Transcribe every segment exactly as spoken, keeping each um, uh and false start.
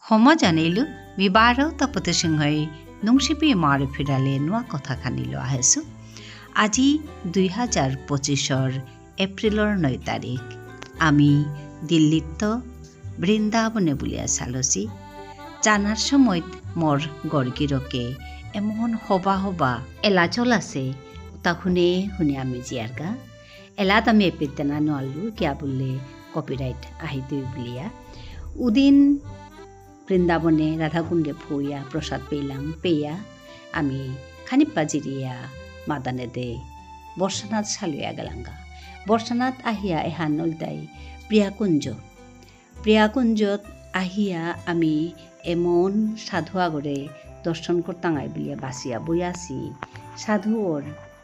ক্ষমা জানিলু, মি বারো তপতি সিংহই নুংশিপি মারে ফিরালে নুয়া কথা খানিলো আহেসু। আজি দুই হাজার পঁচিশর এপ্রিলর নয় তারিখ। আমি দিল্লিত্ত বৃন্দাবনে বুলিয়া চালসি। জানার সময়ত মোর গড়গিরকে এমন হবা হবা এলা চলাসে, উতা হুনে হুনে আমি জিয়ারগা। এলাত আমি এপিত দেনা নোয়ারলু, কিয়া বুললে copyright আহিতই বুলিয়া। উদিন বৃন্দাবনে রাধাকুণ্ডে ফুয়া প্রসাদ পেলাম, পেয়া আমি খানিপ্পা জিরিয়া মাদানেদে বর্ষানাথ সালুয়া গেলাঙ্গা। বর্ষানাথ আহিয়া এহান নলতাই প্রিয়াকুঞ্জ। প্রিয়াকুঞ্জত আহিয়া আমি এমন সাধু আগরে দর্শন করতাঙাই বুলিয়া বাসিয়া বইয়াসি। সাধু ওর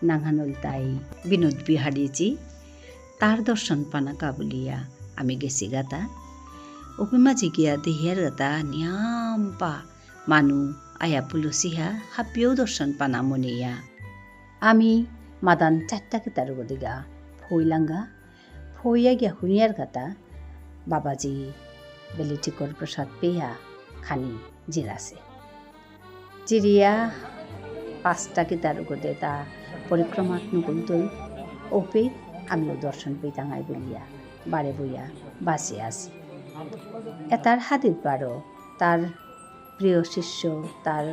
নাঙহান ইলতাই বিনোদ বিহারীজি। তার দর্শন পানাকা বুলিয়া আমি গেসিগাতা। ওপি মাঝে গিয়া দেহিয়ারগাতা নিয়ামপা মানু আয়া পুলসিহা হাবিও দর্শন পানা মনিয়া। আমি মাদান চারটা কিতার গদিগা ফইলাঙ্গা। ফইয়া গিয়া হুনিয়ারগাতা বাবাজি বেলিটিকর প্রসাদ পেয়া খানি জিরাসে। জিরিয়া পাঁচটা কিতার গদে তা পরিক্রমাত নুকুলতই। ওপে আমিও দর্শন পেতাঙাই বুলিয়া বারে বইয়া বাসে আসি। এতার হাদিত বারো তার প্রিয় শিষ্য, তার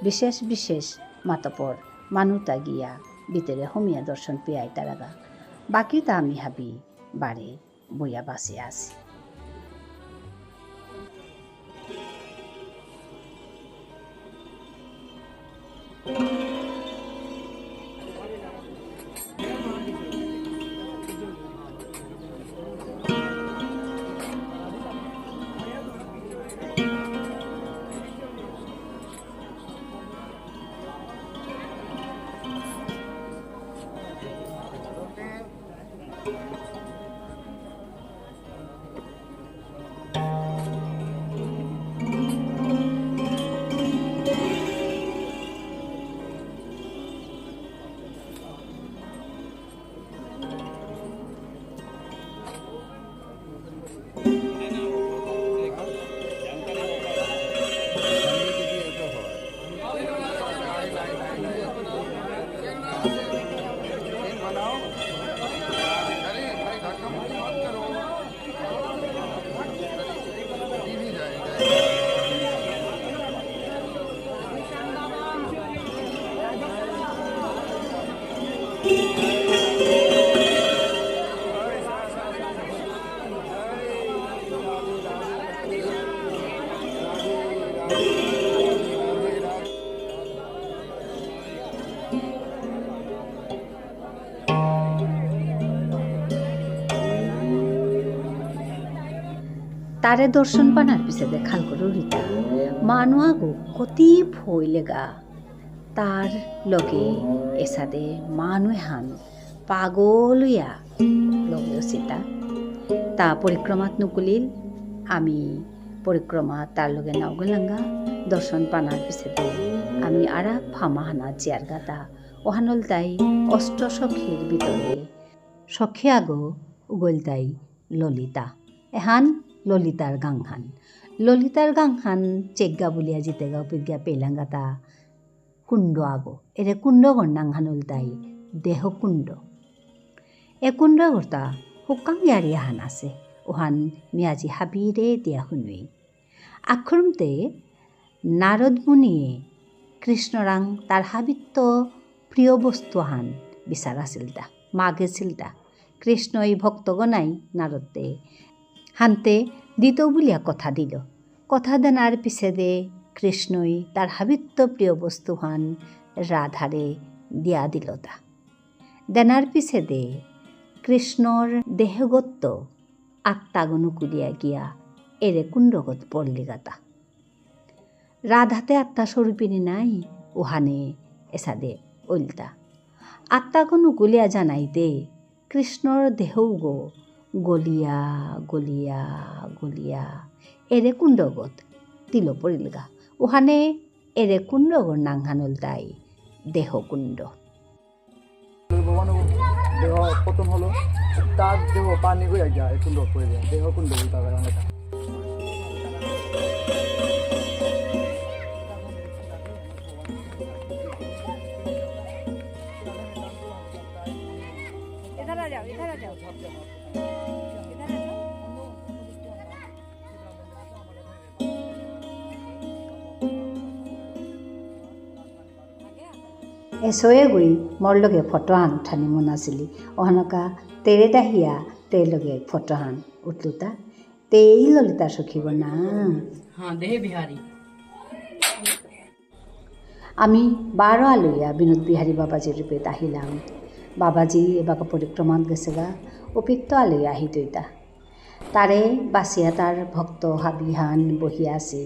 বিশেষ বিশেষ মাতপর মানুতা গিয়া ভিতরে হমিয়া দর্শন পেয়াই তারাগা। বাকিতা আমি হাবি বারে বইয়া বাসে আসি। তারে দর্শন পানার পিছেদে খাল করুরিতা, মানু আগো কতি ফইলেগা। তার লগে এসাদে মানু এহান পাগল হইয়া লগে অসিতা। তা পরিক্রমাত নুকুলিল, আমি পরিক্রমা তার লগে নাও গেলাঙ্গা। দর্শন পানার পিছেদে আমি আরা ফামাহানা জিয়ারগাতা। ওহান ইলতাই অষ্ট সখীর ভিতরে সখী আগো উগ ইলতাই ললিতা। এহান ললিতার গাঙহান। ললিতার গাঙহান চেগা বুলিয়া জিতেগা উপিগা পেলাঙ্গাতা কুণ্ড আগো। এরে কুণ্ড আগর নাঙহান ইলতাই দেহকুণ্ড। এ কুণ্ড আগরতা হুকাং ইয়ারি আহান আসে। ওহান মি আজি হাবিরে দিয়া হুনুই। আখরুমতে নারদ মুনিয়ে কৃষ্ণরাং তার হাবিত্ত প্রিয় বস্তু আহান বিচারাসিলতা, মাগেসিলতা। কৃষ্ণই ভক্তগণাই নারদতে হানতে দিত বুলিয়া কথা দিল। কথা দেনার পিছেদে কৃষ্ণই তার হাবিত্ত প্রিয় বস্তু আহান রাধারে দিয়া দিলতা। দেনার পিছেদে কৃষ্ণর দেহগত্ত আত্মাগ নুকুলিয়া গিয়া এরে কুণ্ডগত পড়লিগাতা। রাধাতে আত্মা স্বরূপিণী নাই, উহানে এসাদে অইলতা। আত্মাগ নুকুলিয়া জানাইতে কৃষ্ণর দেহগ গলিয়া, গলিয়া, গলিয়া এরে কুণ্ডগত তিল পড়িলগা। উহানে এরে কুণ্ডগর নাঙহান ইলতাই দেহকুণ্ড। ভগবান দেহ পতন হলো, তার দেহ পানি হয়ে যায়, কুণ্ড পড়ে যায়, দেহ কুণ্ড বলতে হবে আমরা। এসো এগই মোর লগে ফটো আন উঠানি মন আসিলি। অহানকা তেরে ডাহিয়া তে লগে ফটো আন উঠলুতা। তেই ললিতা সখী বনা। হ্যাঁ, দেহে বিহারী। আমি বারো আলুইয়া বিনোদ বিহারী বাবাজির রূপে আহিলাম। বাবাজি এবাকা পরিক্রমাত গেছেগা, অপিত্ত আলুইয়া আহিতইতা। তারে বাসিয়া তার ভক্ত হাবিহান বহিয়া আছে।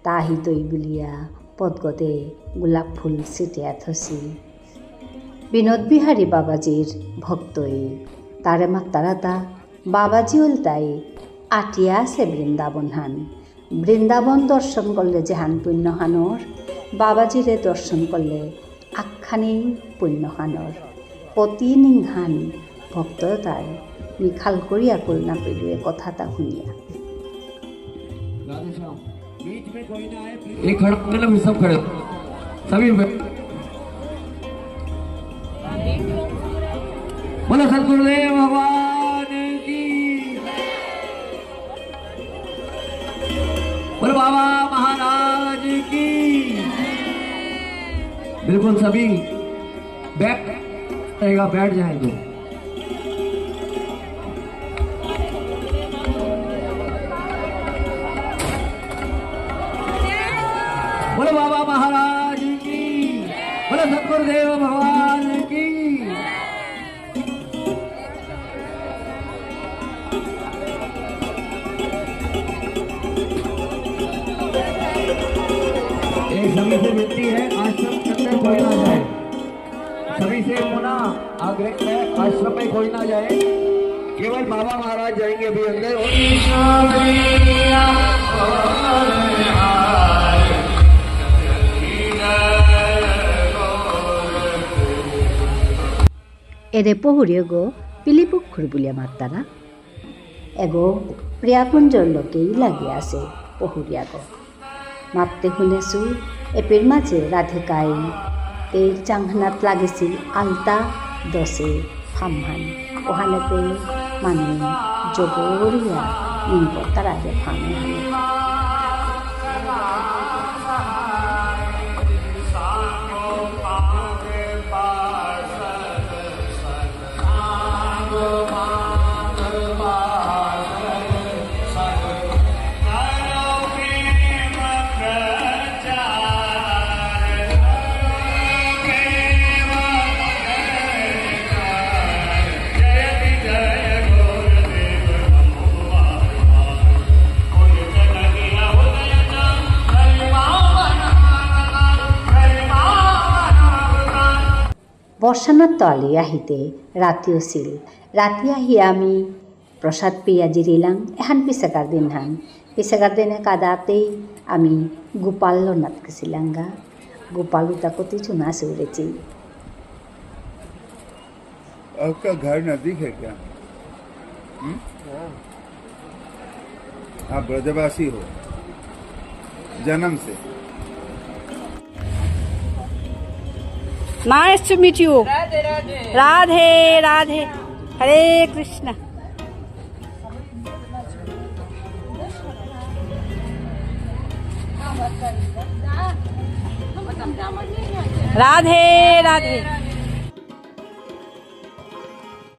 তা আহিতই বুলিয়া পদগতে গোলাপ ফুল ছিটিয়া থসি। বিনোদ বিহারী বাবাজির ভক্তই তারে মাত্তারাতা বাবাজি উল্টাই আটিয়া আছে বৃন্দাবন হান। বৃন্দাবন দর্শন করলে যেহান পুণ্য হানর, বাবাজিরে দর্শন করলে আখ্যানি পুণ্য হানর। অতি নিংহান ভক্ত তার নিখাল করিয়া কুল না পেলুয়ে কথাটা শুনিয়া। एक खड़ा होकर ना, सब खड़े हो। सभी बैठ। बोलो सतगुरुदेव भगवान की। बोलो बाबा महाराज की। बिल्कुल सभी बैठ रहेगा, बैठ जाएंगे। बोलो बाबा महाराज की, बोलो सतगुरुदेव भगवान की। एक सभी से विनती है, आश्रम के अंदर कोई ना जाए। सभी से पुनः आग्रह है, आश्रम में कोई ना जाए, केवल बाबा महाराज जाएंगे अभी अंदर। এরে পহুরিয়াগো পিলিপুখুর বুলিয়া মাত্তারা। এগো প্রিয়াকুঞ্জর লোকেই লাগি আছে পহুরিয়াগো। মাততে শুনেছু, এপির মাঝে রাধিকাই তেইর চাংহানাত লাগিছিল আলতা দশে ফামহান। ওহানেতে মানে জবরিয়া নিংপতারারে ফামহান। বর্ষানাত তো আলি আহিতে রাতি অসিল। রাতি আহি আমি প্রসাদ পেয়া জিরিলাং। এহান পিছেকার দিনহান। পিছেকার দিনে কাদাতেই আমি গোপাল লনাত গেছিলাঙ্গা। গোপাল উতা কতি চুনা সৌরেছি। आपका घर नजदीक है क्या? हम्म? आप ब्रजवासी हो जन्म से। Nice to meet you. Radhe রাধে। রাধে রাধে। হরে কৃষ্ণ। রাধে রাধে।